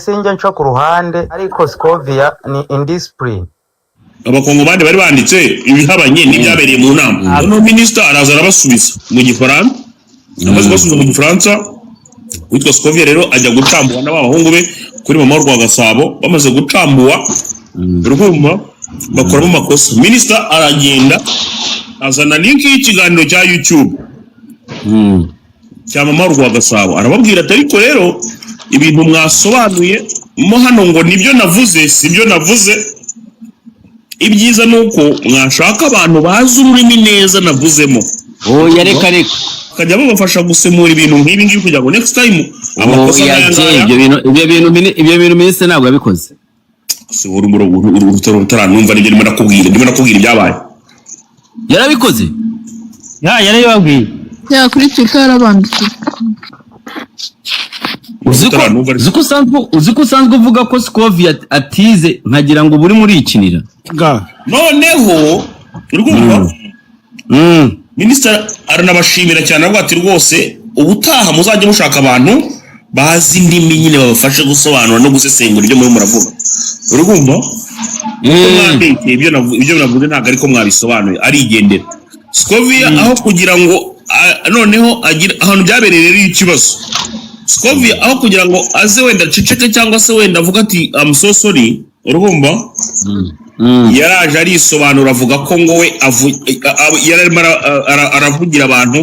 Sinjya nca ku ruhande, ariko Scovia ni indiscipline. Abakongomani bari banditse ibihabanye n'ibyabereye mu nama. Noneho minisita araza arabasubiza mu Gifaransa. Amaze kubasubiza mu Gifaransa, witwa Scovia rero ajya gucambuwa n'abahungu be kuri Mama Rwagasabo. Bamaze gucambuwa, urumva, bakoramo amakosa. Minisita aragenda azana link y'ikiganiro cya YouTube cya Mama Rwagasabo, arababwira ati: "Ariko rero ibintu mwasobanuye mo hano ngo nibyo navuze, sibyo navuze. Ibyiza ni uko mwashaka abantu bazi ururimi neza navuzemo, Oya, reka reka. bakajya babafasha gusemura ibintu nk'ibi ngibi kugira ngo next time amakosa Oya, nk'aya je, ngaya." Ibyo bintu minisitiri ntabwo yabikoze. Se uri utaranumva nibyo ndimo nakubwira ibyabaye. Yarabikoze. Ya, yarabibabwiye. Ya, kuri Twitter yarabandikiye. Uzi ko Utaranumva. Uzi ko usanzwe uvuga ko Scovia atize, nkagira ngo uba urimo urikinira. Noneho uri kumva, minisitiri aranabashimira cyane, aravuga ati: "Rwose ubutaha muzajye mushaka abantu bazi indimi nyine, babafashe gusobanura no gusesengura ibyo murimo muravuga." Uri kumva ko mwambeshye, ibyo navuze ntabwo ariko mwabisobanuye. Arigendera Scovia. Aho kugira ngo noneho agire ahantu byabereye rero ikibazo, Scovia aho kugira ngo aze wenda aceceke cyangwa se wenda avuga ati: "I'm so sorry," urumva, yaraje arisobanura, avuga ko ngo we yararimo aravugira abantu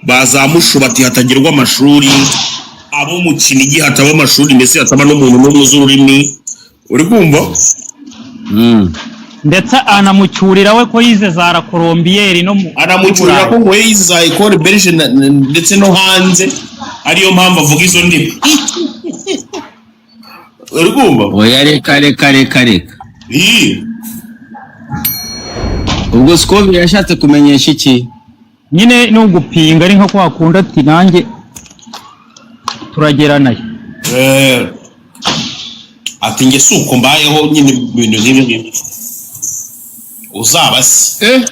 bazamushu, bati hatagirwa amashuri, abo mu Kinigi hataba amashuri, mbese hataba n'umuntu n'umwe uzi ururimi. Uri kumva? Ndetse anamucyurira we ko yize za La Colombière no mu Anamucyurira ko ngo we yize za École Belge ndetse no hanze, ariyo mpamvu avuga izo ndimi. Uri kumva? Oya, reka reka reka reka. Ii. Ubwo Scovia yashatse kumenyesha iki? Nyine ni ugupinga, ari nka kwa kundi ati: "Nanjye turageranayo." Ati: "Njye si uko mbayeho nyine." Ibintu nk'ibyo ngibyo uzabaze.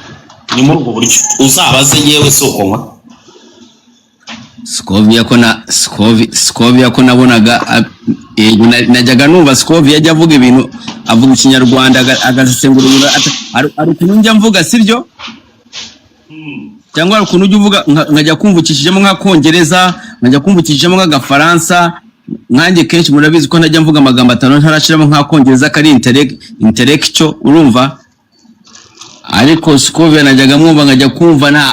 Ni muri ubwo buryo, uzabaze, yewe si uko nkwa. Scovia ko na Scovia ko nabonaga yego, najyaga numva Scovia ajya avuga ibintu, avuga Ikinyarwanda, agasesengura ibintu, hari ukuntu njya mvuga, sibyo? Cyangwa hari ukuntu ujya uvuga nkajya kumva ukishijemo nk'akongereza, nkajya kumva ukishijemo nk'agafaransa. Nkanjye kenshi murabizi ko ntajya mvuga amagambo atanu ntarashiramo nk'akongereza kari intellectual, urumva? Ariko Scovia najyaga mwumva, nkajya kumva nta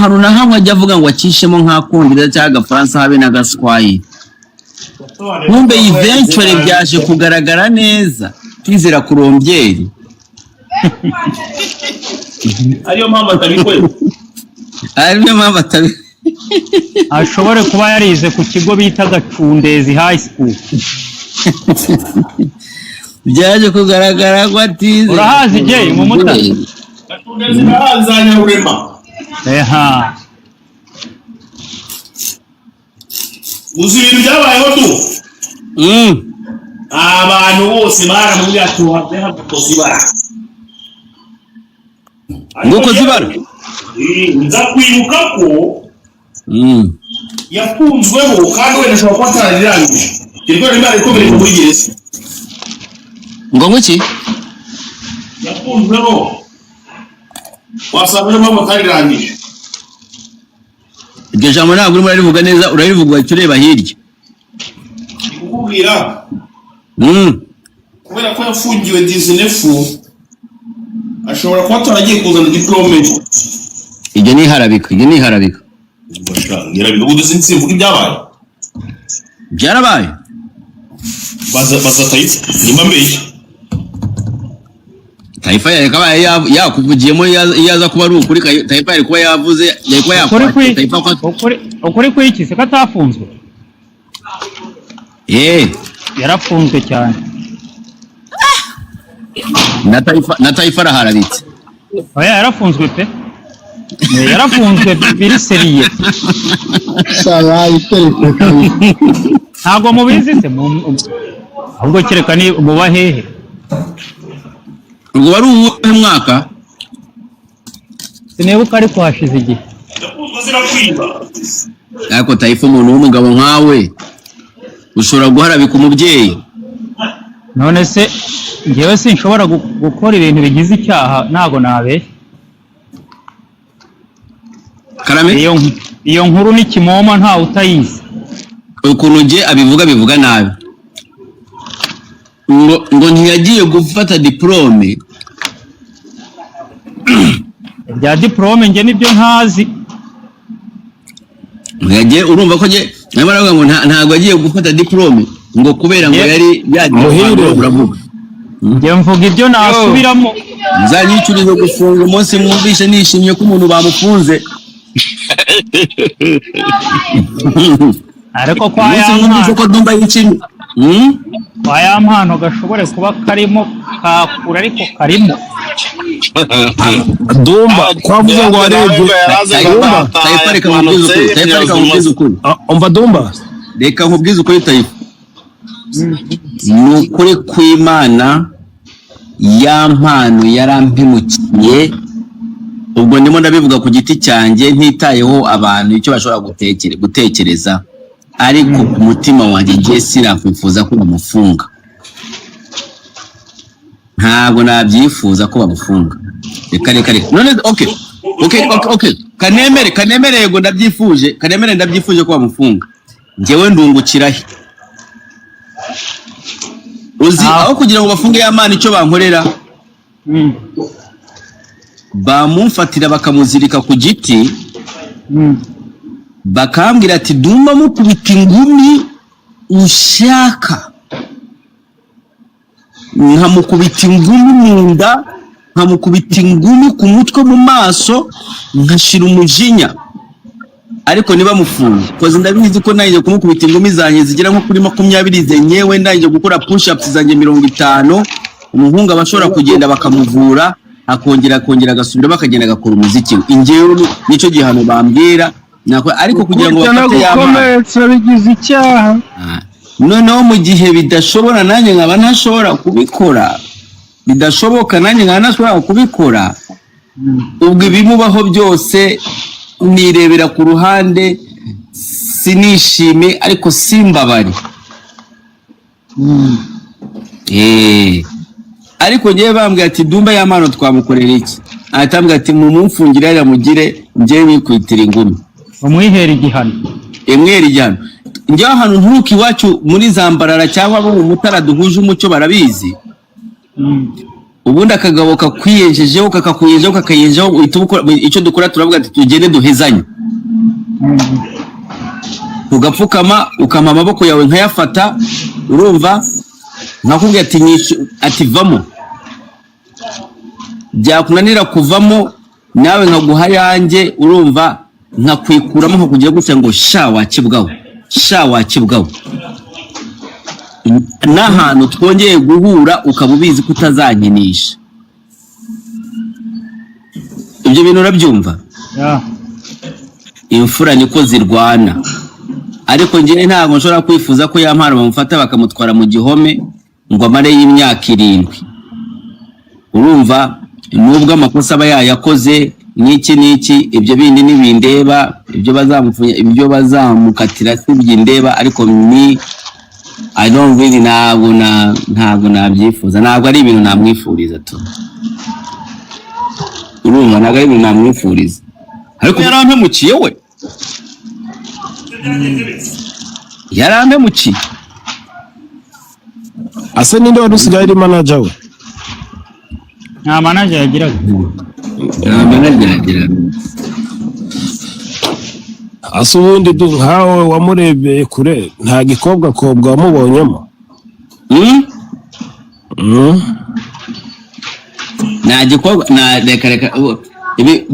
hantu na hamwe ajya avuga ngo akishemo nk'akongereza cyangwa agafaransa, habe n'agaswahili. Kumbe eventually byaje kugaragara neza twizera kurombyeri. Ariyo mpamvu atabikora. Ariyo mpamvu atabi Ashobore kuba yarize ku kigo bita Gacundezi High School. Byaje kugaragara ko atize. Urahazi, Jay, mu Mutara? Za Nyarurema. Eha. Uzi ibintu byabayeho tu? Abantu bose baramubwira ati: "Uhave hano ukoze ibara." Ngo ukoze ibara? Nza kwibuka ko yafunzweho, kandi wenda ashobora kuba atararangije iryo rimwe rikomereje muri gereza. Ngo nguki? Yafunzweho, wasanga niyo mpamvu atarirangije. Iryo jambo ntabwo urimo urarivuga neza, urarivuga ugahita ureba hirya. Ndi kukubwira, kubera ko yafungiwe 19, ashobora kuba ataragiye kuzana diplôme. Ibyo ni iharabika, ibyo ni iharabika. Ubu simvuga ibyabaye. Byarabaye. Baza, baza Tayifa nimba mbeshya. Taifa yakabaye yakuvugiyemo iyo aza kuba ari ukuri. Taifa yari kuba yavuze, yari kuba Ukuri yakwakira Taifa ko Ukuri kw'iki se, ko atafunzwe? Yarafunzwe cyane. Na Taifa araharabitse. Oya, yarafunzwe pe. Yarafunzwe biri sérieux. Saba iteretse kabisa. Ntabwo mubizi se? Ahubwo kereka ni muba hehe? Ubwo wari uwuhe mwaka? Sinibuka, ariko hashize igihe. Yafunzwe azira kwiba. Ariko Taifa, umuntu w'umugabo nkawe. Ushobora guharabika umubyeyi. None se njyewe sinshobora gukora ibintu bigize icyaha? Ntago nabeshya. Karame. Iyo nkuru ni kimoma, ntawe utayizi. Ukuntu njye abivuga, bivuga nabi, ngo ntiyagiye gufata diporome. Ibya diporome njye nibyo ntazi. Ngo yagiye, urumva ko njye arimo aravuga ngo ntabwo yagiye gufata diporome, ngo kubera ngo yari yagiye. Muhire. Uravuga. Njye mvuga ibyo nasubiramo. Nzanyicurize gufunga umunsi mwumvishe nishimye ko umuntu bamufunze. Ariko kwa Umunsi ya mwumvishe mpano ko Dumba yishimye. Kwa ya mpano gashobore kuba karimo kakura, ariko karimo. Dumba kwavuze ngo warebye Dumba. Tayifa, reka nkubwize ukuri. Tayifa, reka nkubwize ukuri. Ah, umva Dumba. Reka nkubwize ukuri, Tayifa. Ni ukuri kw'Imana, ya mpano yarampemukiye. Ubwo ndimo ndabivuga ku giti cyanjye, ntitayeho abantu icyo bashobora gutekereza, ariko ku mutima wanjye ngiye sinakwifuza ko bamufunga. Ntabwo nabyifuza ko bamufunga. Reka, reka, reka. None okay, kanemere, yego ndabyifuje. Kanemere, ndabyifuje ko bamufunga. Njyewe ndungukira he? Uzi Ah. aho kugira ngo bafunge ya mana, icyo bankorera, bamumfatira bakamuzirika ku giti, bakambwira ati: "Dumba, mukubita ingumi ushaka." Nkamukubita ingumi mu nda, nkamukubita ingumi ku mutwe, mu maso, nkashira umujinya, ariko ntibamufunge, 'cause ndabizi ko ndangije kumukubita ingumi zanjye zigera nko kuri 20 zenyewe, ndangije gukora push ups zanjye 50, umuhungu aba ashobora kugenda bakamuvura, akongera agasubiramo, akagenda agakora umuziki we. Ingewe nicyo gihano bambwira. Ariko kugira ngo Kurya no bafate ya mpano gukomeretsa bigize icyaha. Ah. Noneho mu gihe bidashobora, nanjye nkaba ntashobora kubikora, bidashoboka, nanjye nkaba ntashobora kubikora, ubwo ibimubaho byose nirebera ku ruhande, sinishime ariko simbabare. Ariko ngewe bambwiye ati: "Dumba, ya mpano twamukorera iki?" Ahita ambwira ati: "Mumumfungire hariya, mugire njyewe wikwitira ingumi." Umwihera igihano. Imwera igihano. Njyewe ahantu nturuka iwacu muri Zambarara cyangwa abo mu Mutara duhuje umuco barabizi. Ubundi akagabo kakwiyenjejeho, kakakuyenjeho, kakayenjeho, uhita ubukora. Icyo dukora, turavuga ati: "Tugende duhezanye." Tugapfukama, ukampa amaboko yawe nkayafata, urumva, nkakubwira ati ati: "Vamo." Byakunanira kuvamo, nawe nkaguha yanjye, urumva, nkakwikuramo, nkakugira gutya ngo: "Sha wakibwawe, sha wakibwawe." N'ahantu twongeye guhura ukaba ubizi ko utazankinisha. Ibyo bintu urabyumva? Yeah. Imfura niko zirwana. Ariko njyewe ntabwo nshobora kwifuza ko ya mpano bamufata bakamutwara mu gihome ngo amareyo imyaka 7. Urumva, nubwo amakosa aba yayakoze n'iki n'iki, ibyo bindi ntibindeba. Ibyo bazamufunya, ibyo bazamukatira si byindeba, ariko ni I don't really, ntabwo nabyifuza, ntabwo ari ibintu namwifuriza tu. Urumva, ntabwo ari ibintu namwifuriza, ariko yarampemukiye we, yarampemukiye. Ase ninde wari usigaye ari manager we? Nta manager yagiraga. Ntabwo nageragera. Ase ubundi nkawe wamurebeye kure, nta gikobwa kobwa wamubonyemo? Hmm? Mm. Nta gikobwa na reka, reka, ibi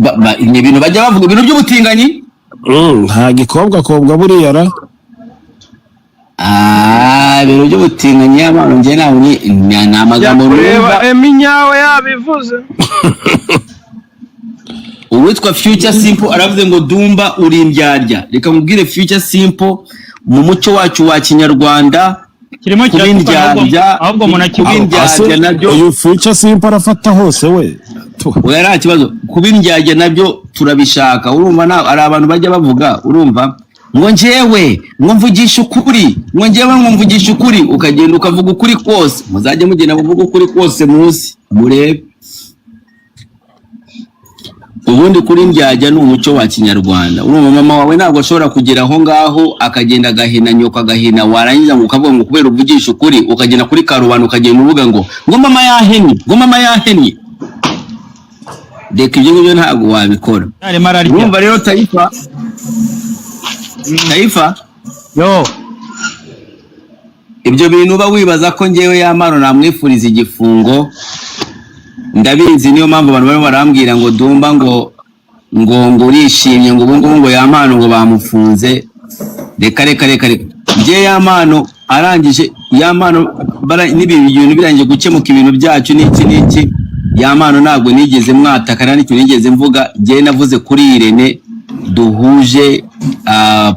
ni ibintu bajya bavuga, ibintu by'ubutinganyi. Nta gikobwa kobwa buriya ra? Ah, ibintu by'ubutinganyi y'amano, njye ntabwo ni amagambo Kureba. numva. Emi nyawe yabivuze. Uwitwa Future Simple aravuze ngo: "Dumba, uri indyarya." Reka mubwire Future Simple, mu muco wacu wa Kinyarwanda, Kirimo kuba kiratukana ahubwo. indyarya, Ahubwo munakivuga. kuba Ase indyarya nabyo uyu Future Simple arafata hose we. Tu. Oya, nta kibazo. Kuba indyarya nabyo turabishaka. Urumva, hari abantu bajya bavuga, urumva. Ngo njyewe ngo mvugisha ukuri, ngo njyewe ngo mvugisha ukuri, ukagenda ukavuga ukuri kose. Muzajye mugenda muvuga ukuri kose muzi murebe. Ubundi kuri ndyajya ni umuco wa kinyarwanda. Urumva, mama wawe ntabwo ashobora kugera aho ngaho akagenda agahina nyoko, agahina, warangiza ngo ukavuga ngo kubera uvugisha ukuri, ukagenda kuri karubanda ukagenda uvuga ngo mama yahennye, ngo mama yahennye. Reka, ibyo ngibyo ntabwo wabikora. Arimo ararya. Urumva rero, Taifa, Taifa, Yo. Ibyo bintu uba wibaza ko ngewe Yampano namwifuriza igifungo, ndabizi. Niyo mpamvu abantu barimo barambwira ngo Dumba ngo urishimye, ngo ubu ngubu ngo Yampano ngo bamufunze. Reka, reka, reka, reka. Njye Yampano arangije, Yampano n'ibintu ibintu birangije gukemuka, ibintu byacu n'iki n'iki, Yampano ntabwo nigeze mwataka, nta n'ikintu nigeze mvuga. Njye navuze kuri Irene duhuje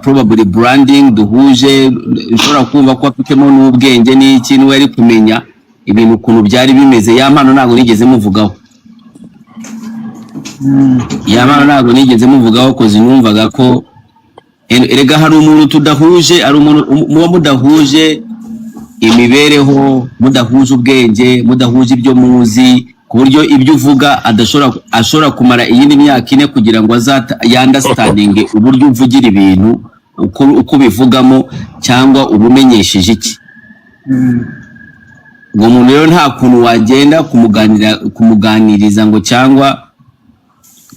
probably branding duhuje, nshobora kumva ko afitemo n'ubwenge n'iki, niwe yari kumenya ibintu ukuntu byari bimeze. Yampano ntabwo nigeze muvugaho, Yampano ntabwo nigeze muvugaho, koze numvaga ko erega hari umuntu tudahuje, hari umuntu muba mudahuje imibereho, mudahuje ubwenge, mudahuje ibyo muzi, ku buryo ibyo uvuga adashobora, ashobora kumara iyindi myaka 4 kugira ngo azata ya-understandinge uburyo uvugira ibintu, uko ubivugamo cyangwa ubumenyesheje iki. Uwo muntu rero nta kuntu wagenda kumuganiriza ngo cyangwa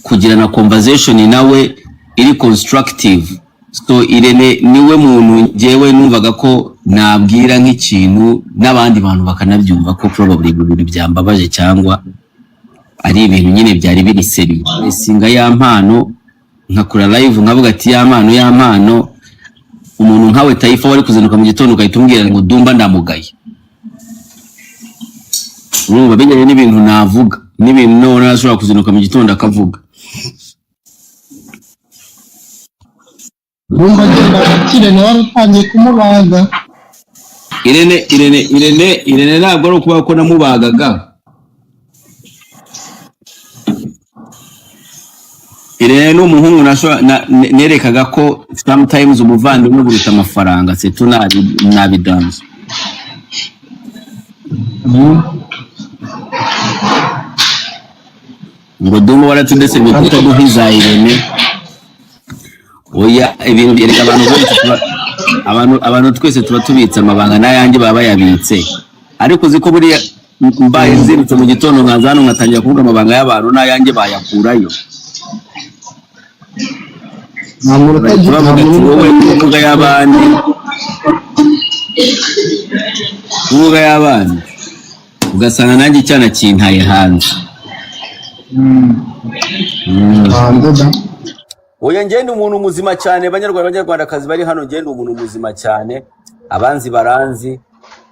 kugirana conversation nawe iri constructive. So Irene niwe muntu njyewe numvaga ko nabwira nk'ikintu n'abandi bantu bakanabyumva ko probably ibyo bintu byambabaje cyangwa ari ibintu nyine byari biri sérieux. Singa Yampano nkakora live nkavuga ati: "Yampano, Yampano." Umuntu nkawe Taifa wari kuzinduka mu gitondo ugahita umbwira ngo Dumba ndamugaye. Urumva, bijyanye n'ibintu navuga n'ibintu none ashobora kuzinduka mu gitondo akavuga. Urumva, agenda agakire nawe wari utangiye kumubaga. Irene, Irene, Irene, Irene, ntabwo ari ukuvuga ko namubagaga. Irene ni umuhungu nerekaga ko sometimes umuvandimwe buruta amafaranga, setu nabidanze. Ngo Dumba waratudese kutaduha iza Irene. Oya, ibintu byereka abantu bose abantu twese tuba tubitse amabanga, n'ayanjye baba bayabitse. Ariko uzi ko buriya mbaye nzindutse mu gitondo nkaza hano nkatangira kuvuga amabanga y'abantu, n'ayanjye bayakurayo. Nta muntu Bahita utagira, nta bavuga ati muntu wowe utagira. kuvuga y'abandi, kuvuga y'abandi, ugasanga nanjye icyana kintaye hanze. Hanze da. Oya, ngende umuntu muzima cyane. Banyarwanda, banyarwandakazi bari hano, ngende umuntu muzima cyane. Abanzi baranzi,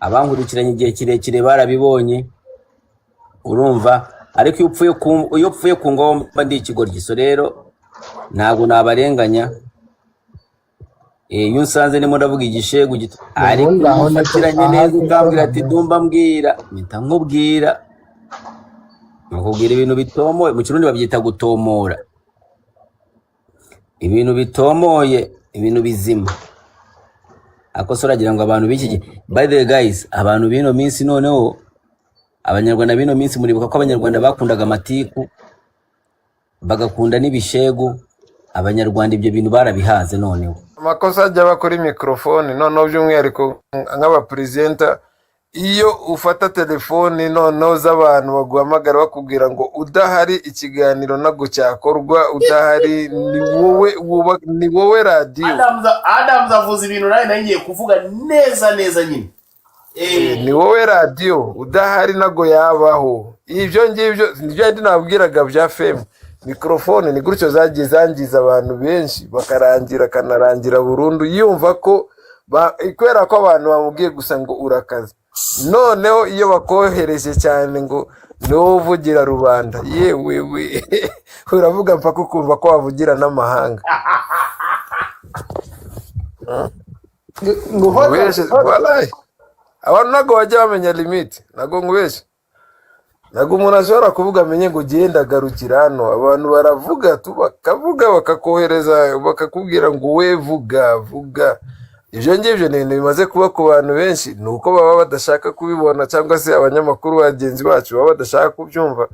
abankurikiranye igihe kirekire barabibonye. Urumva, ariko iyo upfuye ku ngomba ndi ikigoryi. So rero ntabwo nabarenganya. Iyo unsanze ndimo ndavuga igishegu gito, ariko Ubundi iyo aho niko umfatiranye aha neza niko ukambwira ati Dumba mbwira, mpita nkubwira, nkakubwira ibintu bitomoye. Mu Kirundi babyita gutomora, ibintu bitomoye, ibintu bizima. Ako se uragira ngo abantu b'iki gihe, by the way guys, abantu b'ino minsi noneho, abanyarwanda b'ino minsi, muribuka ko abanyarwanda bakundaga amatiku, bagakunda n'ibishegu. Abanyarwanda ibyo bintu barabihaze noneho. Amakosa ajya aba kuri mikorofone noneho by'umwihariko nk'abaperezida, iyo ufata telefoni noneho z'abantu baguhamagara bakubwira ngo udahari ikiganiro ntabwo cyakorwa, udahari ni wowe ni wowe radiyo. Adams avuze ibintu nawe nari ngiye kuvuga neza neza nyine. Ni wowe radiyo, udahari ntabwo yabaho. Ibyo ngibyo nibyo yandi nabwiraga bya femu mikorofone, ni gutyo zagiye zangiza abantu benshi, bakarangira, akanarangira burundu yumva ko kubera ko abantu bamubwiye gusa ngo urakaze. Noneho iyo bakohereje cyane ngo ni wowe uvugira rubanda, yewe we, uravuga mpaka ukumva ko wavugira n'amahanga. Ngo hoda Nkubeshe hoda. Walayi, abantu ntabwo bajya bamenya limite, ntabwo nkubeshe. Ntabwo umuntu ashobora kuvuga amenye ngo genda garukira hano. Abantu baravuga tu, bakavuga, bakakohereza, bakakubwira ngo we vuga vuga. Ibyo ngibyo ni ibintu bimaze kuba ku bantu benshi, ni uko baba badashaka kubibona, cyangwa se abanyamakuru bagenzi bacu baba badashaka kubyumva.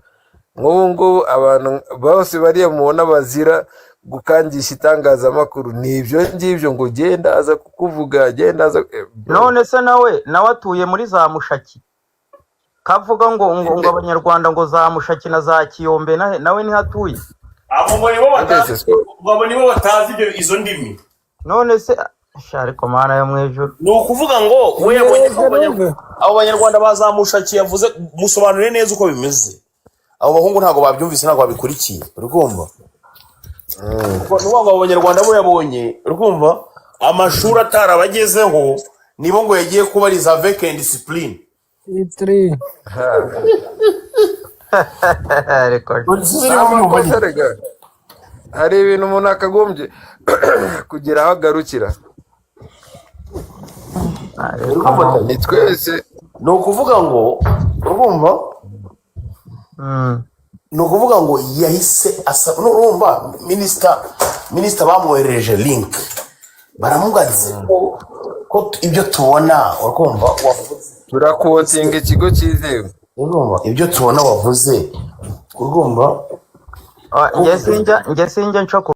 Nk'ubu ngubu abantu bose bariya mubona bazira gukangisha itangazamakuru, ni ibyo ngibyo ngo genda aza kukuvuga, genda aza bro. None se nawe atuye muri za Mushaki, kavuga ngo abanyarwanda ngo za Mushaki na za Kiyombe, nawe niho atuye? Abo ngo nibo batazi. Ndetse Ngo abo nibo batazi ibyo izo ndimi. None se sha, ariko Mana yo mu ijuru! Ni ukuvuga ngo we yabonye ko abo banyarwanda bazamushakiye yavuze. Musobanurire neza uko bimeze, abo bahungu ntabwo babyumvise, ntabwo babikurikiye, uri kumva? Ni ukuvuga ngo abo banyarwanda bo yabonye, uri kumva, amashuri atarabagezeho, nibo ngo yagiye kubariza avec indiscipline. Itri. Ariko Ni amakosa rega. Hari ibintu umuntu akagombye kugira aho agarukira. Ariko Ni twese. Ni ukuvuga ngo, urumva, ni ukuvuga ngo yahise asa nurumva minisita bamwoherereje link, baramubwira ati ko ibyo tubona, urumva, wavuze Turaquotinga ikigo cyizewe. Urumva, ibyo tubona wavuze, urumva. Ah, njye sinjya nca ku